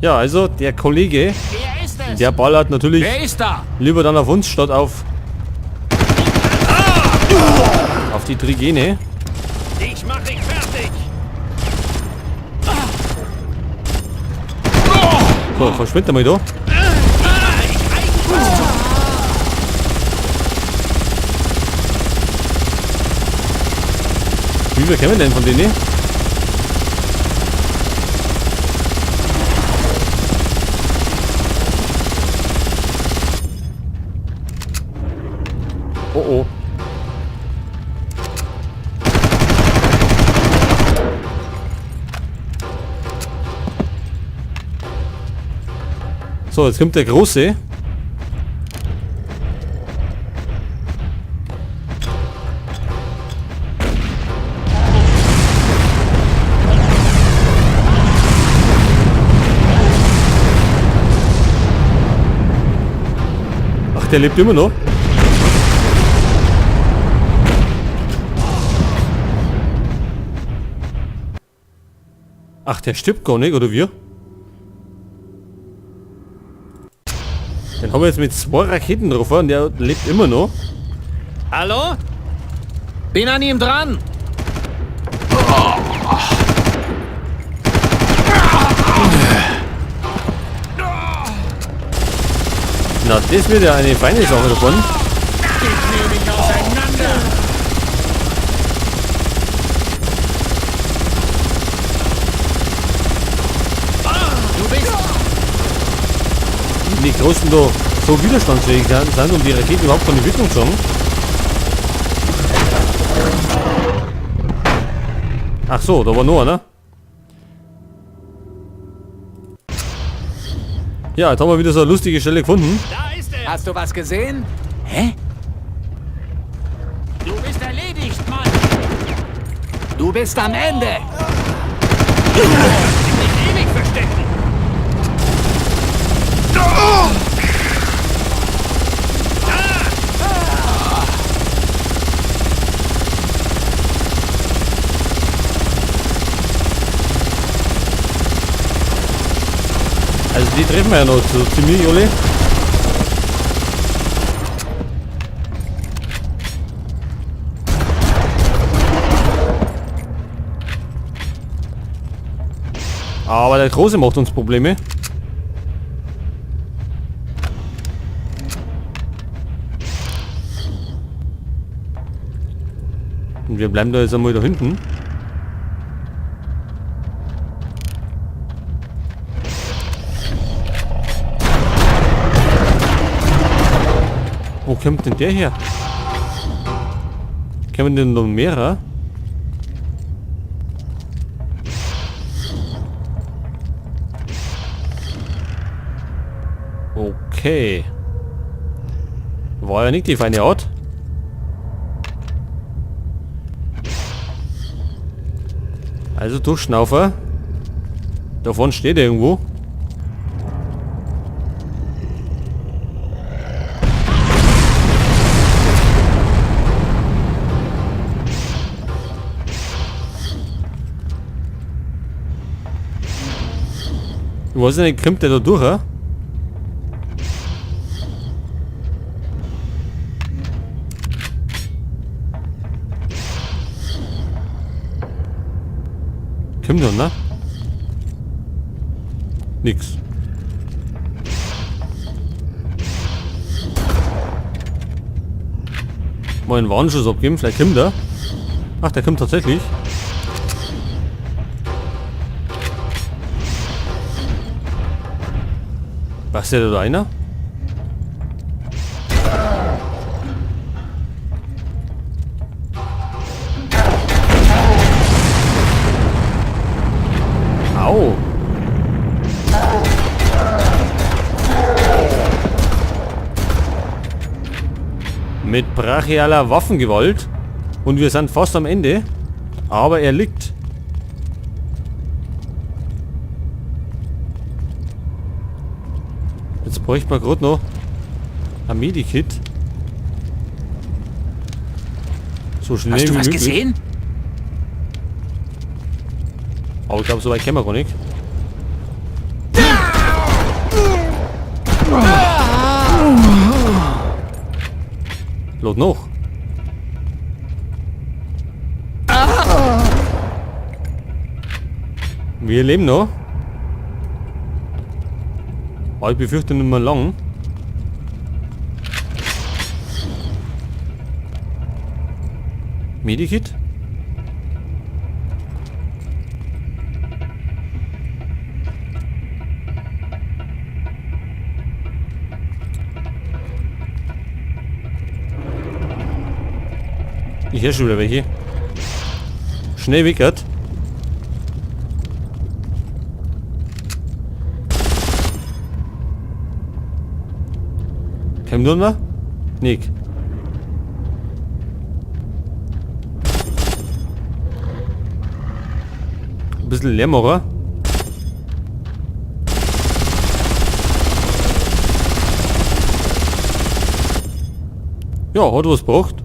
Ja, also der Kollege, Wer ist es? der ballert natürlich Wer ist da? lieber dann auf uns statt auf die Trigene. Dich mach ich fertig. So, verschwindet mal da. Wie viel kennen wir denn von denen? Oh oh. So, jetzt kommt der Große. Ach, der lebt immer noch. Ach, der stirbt gar nicht, oder wir? Den haben wir jetzt mit 2 Raketen drauf und der lebt immer noch. Hallo? Bin an ihm dran. Na, das wird ja eine feine Sache davon. Ich nehme mich auseinander. Du bist Die Großen da so widerstandsfähig sind und die Raketen überhaupt keine Wirkung zeigen. Ach so, da war noch einer. Ja, jetzt haben wir wieder so eine lustige Stelle gefunden. Da ist er. Hast du was gesehen? Hä? Du bist erledigt, Mann. Du bist am Ende. Nicht ewig verstecken. Also die treffen wir ja noch so ziemlich alle. Aber der Große macht uns Probleme. Und wir bleiben da jetzt einmal da hinten. Wo kommt denn der her? Kommen denn noch mehrere? Okay. War ja nicht die feine Art. Also Durchschnaufer. Davon steht er irgendwo. Ich weiß nicht, kommt der da durch, hä? Kommt er, ne? Nix. Mal einen Warnschuss abgeben, vielleicht kommt er. Ach, der kommt tatsächlich. Was ist der da einer? Au. Mit brachialer Waffengewalt. Und wir sind fast am Ende. Aber er liegt. Jetzt bräuchte man grad noch ein Medikit. So schnell Hast du wie was möglich. gesehen? Aber ich glaube, so weit kämen wir gar nicht. Lad noch. Wir leben noch. Aber ich befürchte nicht mehr lang. Medikit? Ich höre schon wieder welche. Schnell wickert. Kommt noch? Nick. Ein bisschen Lärm, oder? Ja, hat was gebracht.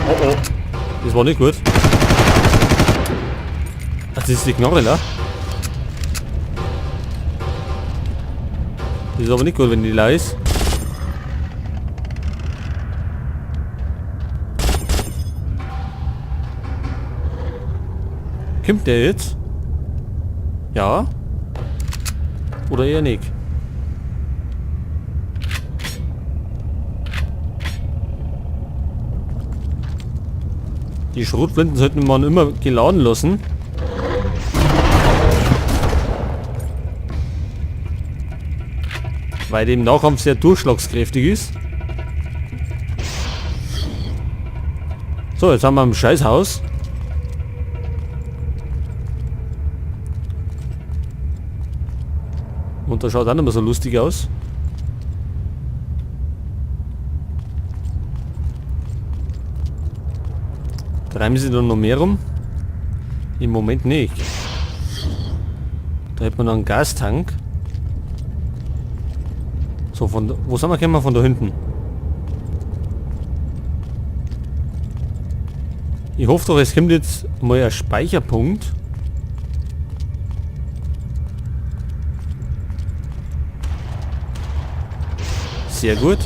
Oh oh, das war nicht gut. Ach, das ist die Knarre, ne? Das ist aber nicht gut, wenn die leer ist. Kommt der jetzt? Ja? Oder eher nicht? Die Schrotflinten sollten man immer geladen lassen. Weil dem Nahkampf sehr durchschlagskräftig ist. So, jetzt haben wir ein Scheißhaus. Und da schaut auch nicht mehr so lustig aus. Treiben sie da noch mehr rum? Im Moment nicht. Da hätte man noch einen Gastank. So, von da, wo sind wir gekommen? Von da hinten. Ich hoffe doch, es kommt jetzt mal ein Speicherpunkt. Sehr gut.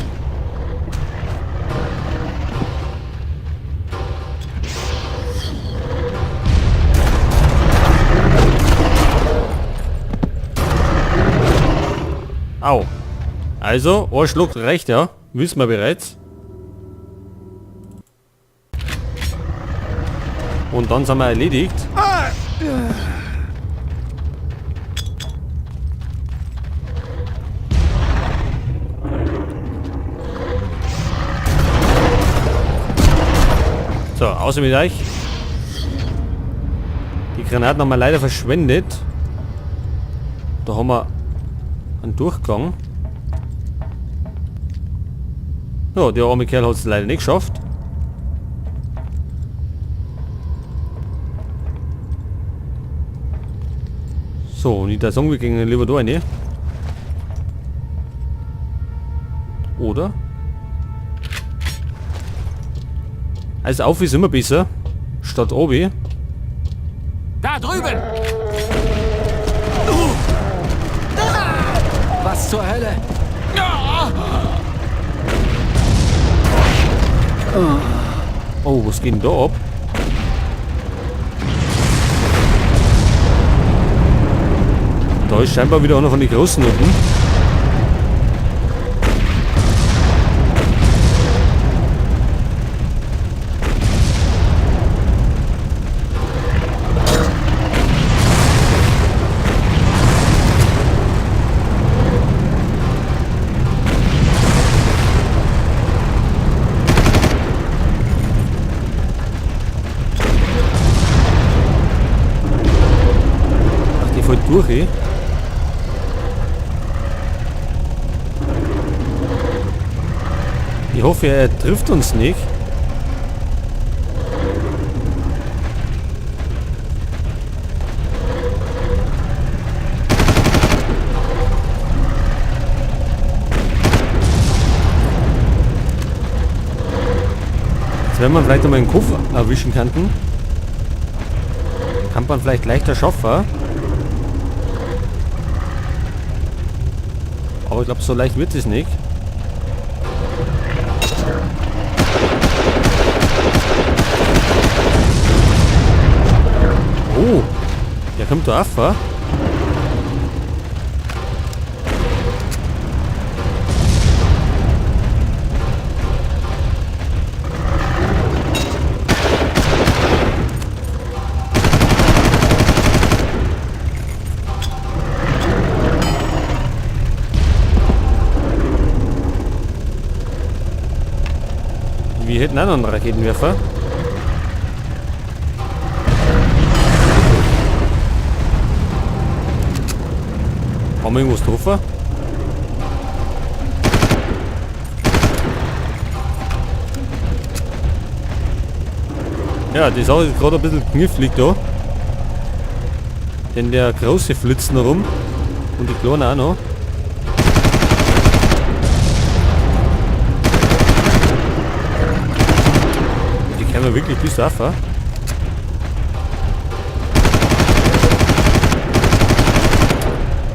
Au. Also, ein Schluck reicht ja. Wissen wir bereits. Und dann sind wir erledigt. So, außer mit euch. Die Granaten haben wir leider verschwendet. Da haben wir einen Durchgang. Ja, der arme Kerl hat's leider nicht geschafft. So, und ich da sagen, wir gehen lieber da rein. Oder? Also auf ist immer besser. Statt obi. Da drüben! Was zur Hölle? Oh, was geht denn da ab? Da ist scheinbar wieder einer von den Großen unten. Durch, ey. Ich hoffe, er trifft uns nicht. Jetzt wenn man vielleicht einmal einen Kopf erwischen könnten, kann man vielleicht leichter schaffen. Aber ich glaube, so leicht wird es nicht. Oh, der kommt da auf, wa? Wir hätten auch noch einen Raketenwerfer. Haben wir irgendwas getroffen? Ja, die Sache ist gerade ein bisschen knifflig da. Denn der große flitzt noch rum. Und die kleine auch noch. Die können wir wirklich bis rauf, wa?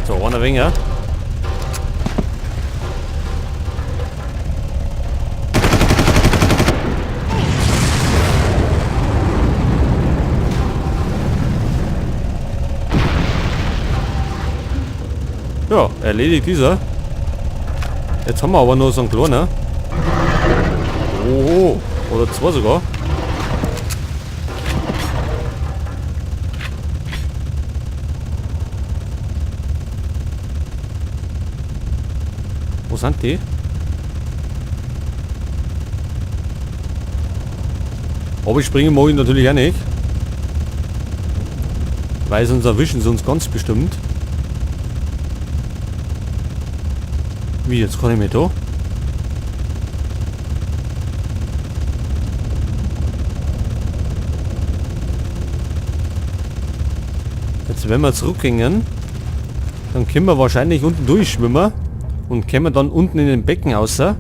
So, einer weniger. Ja, erledigt dieser. Jetzt haben wir aber nur so einen kleinen. Oh, oder zwei sogar. Wo sind die? Aber ich springe morgen natürlich auch nicht. Weil sonst erwischen sie uns ganz bestimmt. Wie, jetzt kann ich mich da? Jetzt wenn wir zurückgehen, dann können wir wahrscheinlich unten durchschwimmen und kommen dann unten in den Becken außer.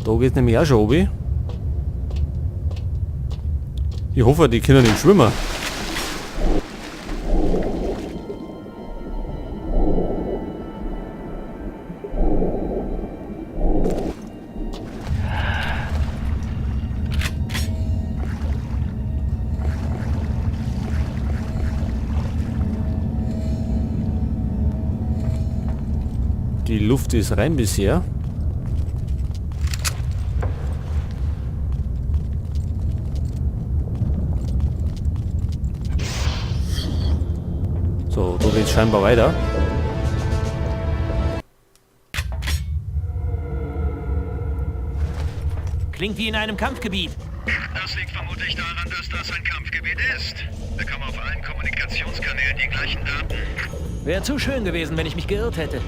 Da geht's nämlich auch schon runter. Ich hoffe, die können nicht schwimmen. Die Luft ist rein bisher. So, da geht's scheinbar weiter. Klingt wie in einem Kampfgebiet. Das liegt vermutlich daran, dass das ein Kampfgebiet ist. Bekomme auf allen Kommunikationskanälen die gleichen Daten. Wäre zu schön gewesen, wenn ich mich geirrt hätte.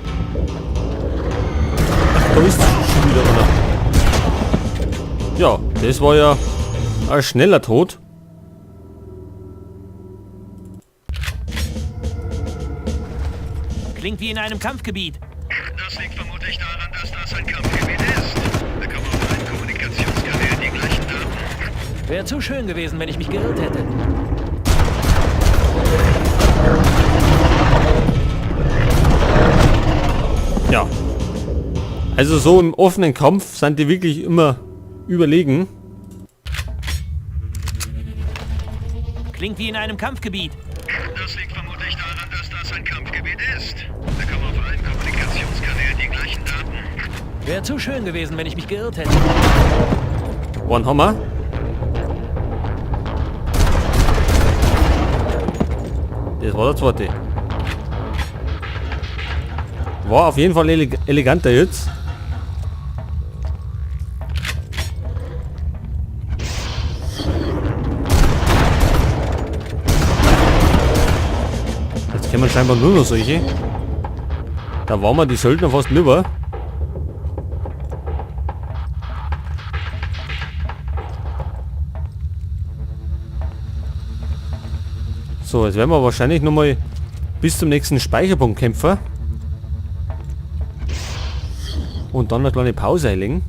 Ach, da ist schon wieder einer. Ja, das war ja ein schneller Tod. Klingt wie in einem Kampfgebiet. Das liegt vermutlich daran, dass das ein Kampfgebiet ist. Bekomme auf allen Kommunikationskanälen die gleichen Daten. Wäre zu schön gewesen, wenn ich mich geirrt hätte. Ja. Also so im offenen Kampf sind die wirklich immer überlegen. Klingt wie in einem Kampfgebiet. Das liegt vermutlich daran, dass das ein Kampfgebiet ist. Bekomme auf allen Kommunikationskanälen die gleichen Daten. Wäre zu schön gewesen, wenn ich mich geirrt hätte. One Hammer. Das war der zweite. War auf jeden Fall eleganter jetzt. Jetzt kennen wir scheinbar nur noch solche. Da waren wir die Söldner fast lieber. So, jetzt werden wir wahrscheinlich nochmal bis zum nächsten Speicherpunkt kämpfen. Und dann eine kleine Pause einlegen.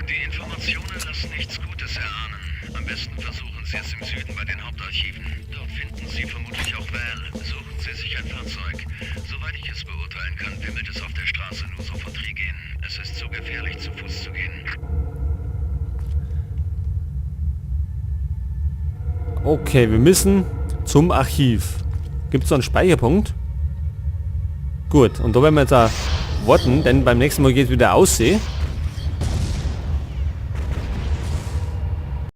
Die Informationen lassen nichts Gutes erahnen. Am besten versuchen Sie es im Süden bei den Hauptarchiven. Dort finden Sie vermutlich auch Val. Suchen Sie sich ein Fahrzeug. Soweit ich es beurteilen kann, wimmelt es auf der Straße nur so von Trigen. Es ist zu gefährlich, zu Fuß zu gehen. Okay, wir müssen zum Archiv. Gibt es da einen Speicherpunkt? Gut, und da werden wir jetzt auch warten, denn beim nächsten Mal geht es wieder aussehen.